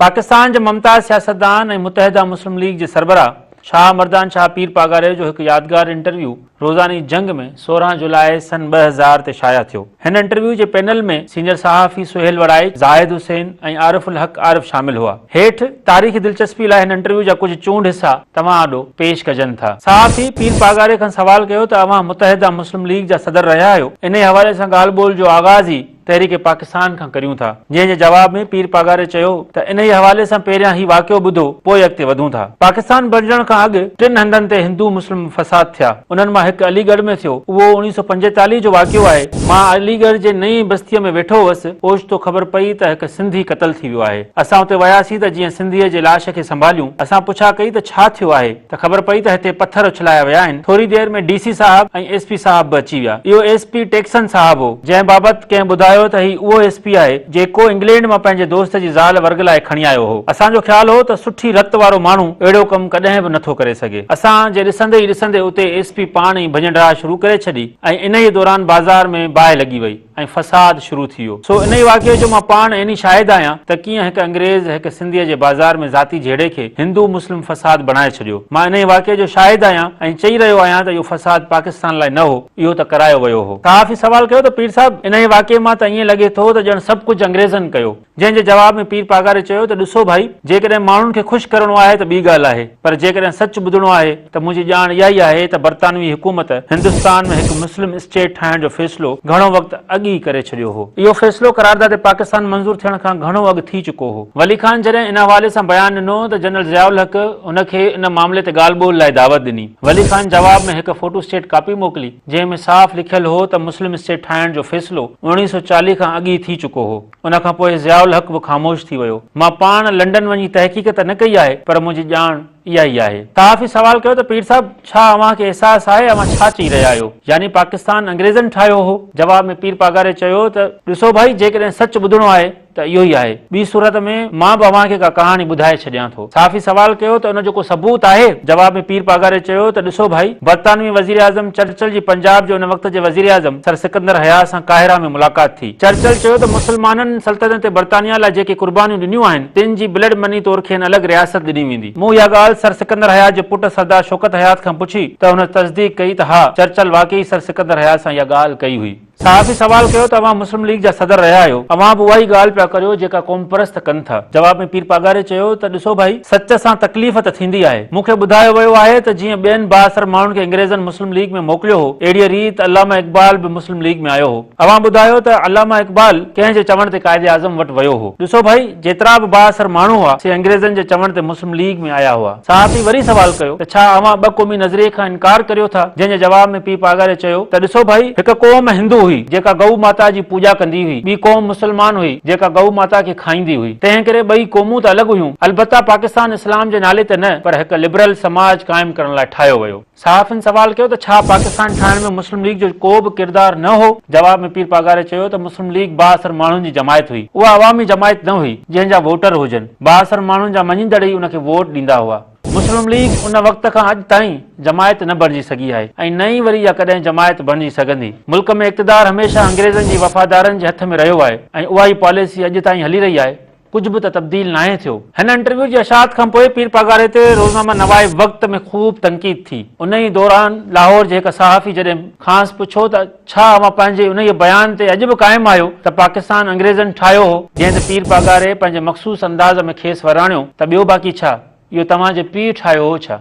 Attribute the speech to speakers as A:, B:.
A: پاڪستان جي ممتاز سياستدان ۽ متحده مسلم ليگ جي سربراهه شاهه مردان شاهه پير پاڳاري جو هڪ يادگار انٽرويو روزاني جنگ ۾ 16 جولاء سن 2000 تي شايع ٿيو. هن انٽرويو جي پينل ۾ سينيئر صحافي سهيل وڙائچ، زاهد حسين ۽ عارف الحق عارف شامل هئا. هيٺ تاريخي دلچسپي لاء هن انٽرويو جا ڪجهه چونڊ حصا توهان آڏو پيش ڪجن ٿا. صحافي پير پاڳاري کان سوال ڪيو ته اوهان متحده مسلم ليگ جا صدر رهيا آهيو، انهي حوالي سان ڳالهه ٻولهه جو آغاز ئي تحريڪ پاڪستان کان ڪريون ٿا، جنهن جي جواب ۾ پير پاڳاري چيو ته انهيء حوالي سان پهريان هي واقعو ٻڌو پوء اڳتي وڌون ٿا. پاڪستان بڻجڻ کان اڳ ٽن هنڌن تي هندو مسلم فساد ٿيا، انهن مان هڪ علي ڳڙهه ۾ ٿيو، اهو 1945 جو واقعو آهي، مان علي ڳڙهه جي نئين بستيء ۾ ويٺو هوس، اوچتو خبر پئي ته هڪ سنڌي قتل ٿي ويو آهي، اسان اتي وياسين ته جيئن سنڌيء جي لاش کي سنڀاليون، اسان پڇا ڪئي ته ڇا ٿيو آهي؟ ته خبر پئي ته هتي پٿر اڇلايا ويا آهن. ٿوري دير ۾ ڊي سي صاحب ۽ ايس پي صاحب به اچي ويا. اهو ايس پي ٽيڪسن صاحب هو، جنهن بابت ڪنهن ٻڌايو ته هي اهو ايس پي آهي، جيڪو انگلينڊ مان پنهنجي دوست جي زال ورغلائي کڻي آيو هو. اسان جو خيال هو ته سٺي رت وارو ماڻهو اهڙو ڪم ڪڏهن به نٿو ڪري سگهي. اسان جي ڏسندي ئي ڏسندي اتي ايس پي پاڻ ئي ڀڃ ڊاهه شروع ڪري ڇڏي ۽ انهيء دوران بازار ۾ باهه لڳي وئي. ۽ فساد شروع ٿي ويو. سو انهيء واقعي جو مان پاڻ عيني شاهد آهيان ته ڪيئن هڪ انگريز هڪ سنڌيء جي بازار ۾ ذاتي جهيڙي کي هندو مسلم فساد بڻائي ڇڏيو. مان انهيء واقعي جو شاهد آهيان ۽ چئي رهيو آهيان ته اهو فساد پاڪستان لاء نه هو، اهو ته ڪرايو ويو هو. صحافي سوال ڪيو ته پير صاحب انهيء واقعي مان ته ائين لڳي ٿو ته ڄڻ سڀ ڪجهه انگريزن ڪيو. جنهن جي جواب ۾ پير پاڳاري چيو ته ڏسو ڀائي جيڪڏهن ماڻهن کي خوش ڪرڻو آهي ته ٻي ڳالهه آهي پر جيڪڏهن سچ ٻڌڻو آهي ته منهنجي ڄاڻ اها ئي آهي ته برطانوي حڪومت هندستان ۾ هڪ مسلم اسٽيٽ ٺاهڻ جو فيصلو گهڻو وقت اڳ ئي ڪري ڇڏيو هو. اهو فيصلو قرارداد پاڪستان منظور ٿيڻ کان گهڻو اڳ ٿي چڪو هو. ولي خان جڏهن ان حوالي سان بيان ڏنو ته جنرل ضياء الحق هن کي ان معاملي تي ڳالهه ٻولهه لاء دعوت ڏني. ولي خان جواب ۾ هڪ فوٽو اسٽيٽ ڪاپي موڪلي جنهن ۾ صاف لکيل هو ته مسلم اسٽيٽ ٺاهڻ جو فيصلو 1940 کان اڳ ئي ٿي چڪو هو. ان کان پوء ضياء الحق به خاموش ٿي ويو. مان پاڻ لنڊن وڃي تحقيق ته نه ڪئي آهي پر منهنجي ڄاڻ اها ئي آهي. صحافي سوال ڪيو ته پير صاحب ڇا اوهان کي احساس آهي اوهان ڇا چئي رهيا آهيو؟ يعني پاڪستان انگريزن ٺاهيو هو؟ جواب ۾ پير پاڳاري چيو ته ڏسو ڀائي جيڪڏهن سچ ٻڌڻو آهي ته اهو ئي آهي. ٻي صورت ۾ مان به اوهان کي ڪا ڪهاڻي ٻڌائي ڇڏيان ٿو. صحافي سوال ڪيو ته ان جو ڪو ثبوت آهي؟ جواب ۾ پير پاڳاري چيو ته ڏسو ڀائي، برطانوي وزيراعظم چرچل جي پنجاب جي ان وقت جي وزيراعظم سر سڪندر حيات سان قاهره ۾ ملاقات ٿي. چرچل چيو ته مسلمانن سلطنت برطانيه لاء جيڪي قربانيون ڏنيون آهن، تن جي بلڊ مني طور کين الڳ رياست ڏني ويندي. مون اها ڳالهه سر سڪندر حيات جي پٽ سردار شوڪت حيات کان پڇي ته هن تصديق ڪئي ته ها، چرچل واقعي سر سڪندر حيات سان اها ڳالهه ڪئي هئي. صحافي سوال ڪيو ته اوهان مسلم ليگ جا صدر رهيا آهيو، اوهان به اها ئي ڳالهه پيا ڪريو جيڪا قومپرست ڪن ٿا. جواب ۾ پير پاڳاري چيو ته ڏسو ڀائي، سچ سان تڪليف ته ٿيندي آهي. مون کي ٻڌايو ويو آهي ته جيئن ٻين بااثر ماڻهن کي انگريزن مسلم ليگ ۾ موڪليو هو، اهڙيء ريت علامه اقبال به مسلم ليگ ۾ آيو هو. اوهان ٻڌايو ته علامه اقبال ڪنهن جي چوڻ تي قائد اعظم وٽ ويو هو. ڏسو ڀائي، جيترا به بااثر ماڻهو هئا، سي انگريزن جي چوڻ تي مسلم ليگ ۾ آيا هئا. صحافي وري سوال ڪيو ته ڇا اوهان ٻه قومي نظريي کان انڪار ڪريو ٿا؟ جنهن جي جواب ۾ پير پاڳاري چيو ته ڏسو ڀائي، هڪ قوم هندو هئي، جيڪا گئو ماتا جي پوڄا ڪندي هئي، ٻي قوم مسلمان هئي، جيڪا گئو ماتا کي کائيندي هئي. تنهن ڪري ٻئي قومون ته الڳ هيون. البته پاڪستان اسلام جي نالي تي نه پر هڪ لبرل سماج قائم ڪرڻ لاء ٺاهيو ويو. صحافين سوال ڪيو ته ڇا پاڪستان ٺاهڻ ۾ مسلم ليگ جو ڪو به ڪردار نه هو؟ جواب ۾ پير پاڳاري چيو ته مسلم ليگ بااثر ماڻهن جي جماعت هئي، اها عوامي جماعت نه هئي، جنهن جا ووٽر هجن، بااثر ماڻهن جا مڃيندڙ ئي ان کي ووٽ ڏيندا هئا. مسلم ليگ ان وقت کان اڄ تائين جماعت نه بڻجي سگهي آهي ۽ نه ئي وري اها ڪڏهن جماعت بڻجي سگهندي. ملڪ ۾ اقتدار هميشه انگريزن جي وفادارن جي هٿ ۾ رهيو آهي ۽ اها ئي پاليسي اڄ تائين هلي رهي آهي. ڪجهه به ته تبديل ناهي ٿيو. هن انٽرويو جي اشاعت کان پوء پير پاڳاري تي روزنامه نواء وقت ۾ خوب تنقيد ٿي. انهيء دوران لاهور جي هڪ صحافي جڏهن کانئس پڇيو ته ڇا اوهان پنهنجي انهيء بيان تي اڄ به قائم آهيو ته پاڪستان انگريزن ٺاهيو هو؟ جنهن تي پير پاڳاري پنهنجي مخصوص انداز ۾ کيس وراڻيو ته ٻيو باقي ڇا؟ اهو توهان جي پيء ٺاهيو هو ڇا؟